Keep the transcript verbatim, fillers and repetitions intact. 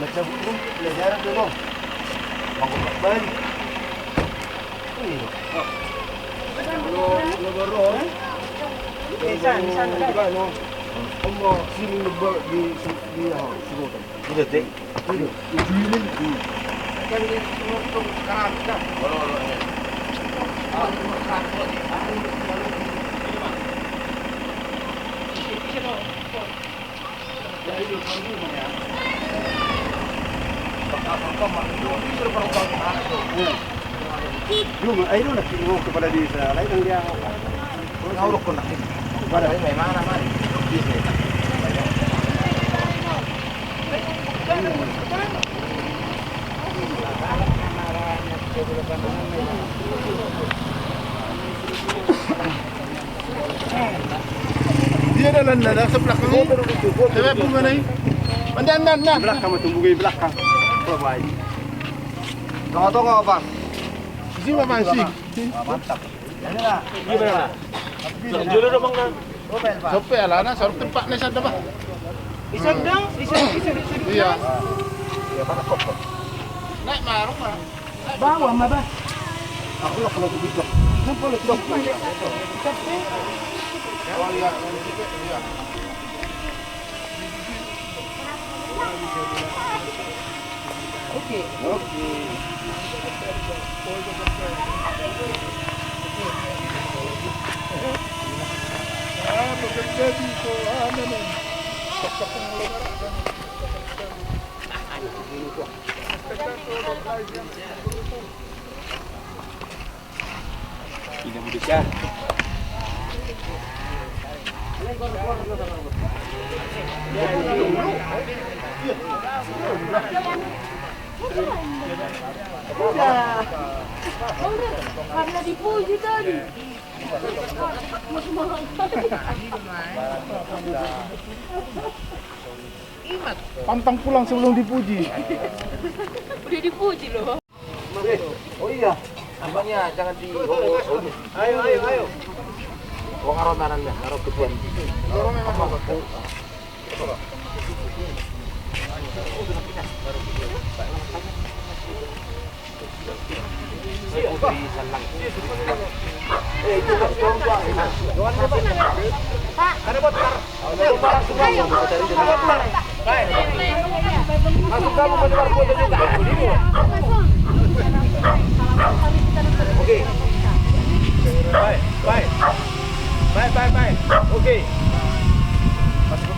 Macam pelajaran tu, Bang. Bang, Bang. Iya. Lo, lo baru, eh? Eh, san, san, san. Di mana? Om, sini, di, di, di, ah, suruh. Iya, Dek. Iya. Ujung ini. Hmm. Kan di, lo, lo, sekarang kita. Lo, lo, lo, eh. Ah, lo, sekarang, lo, di, ah, lo, lo, lo. Ini, Bang. Bisa, bisa, Bang. Cuma, ayo nak kirim kepala desa, lain yang dia. Kau rokok nak ini. Mana? Mana, mana? Dia dalan na, na, sebelah kami. Coba pun mana ini? Anda, anda, anda. Belakang, tunggu di belakang. Coba ini. Tengah-tengah, Bang. Isi, Bang, isi. Mantap. Ini lah. Gimana? Dulu dong, Bang. Sope, alana, sarup tempat ni sada, Bang. Di sada, di sada, di sada, di sada. Iya. Iya, mana kok? Naik marung, Bang. Bawa ma, Bah. Aku lah kalau begitu. Kenapa lu tidak main? Tapi. Oh, iya. Iya. Oke. Oke. Ah, bekerja di, ah, mana nih? Indonesia. Udah. Karena dipuji tadi. Pantang pulang sebelum dipuji. Udah dipuji loh. Eh, oh iya. Apanya jangan di. Ayo, ayo, ayo. Oh, ngaron anan ya, ngaron ketuan. Oke. Baik, baik. Baik, baik, baik. Oke. Masuk.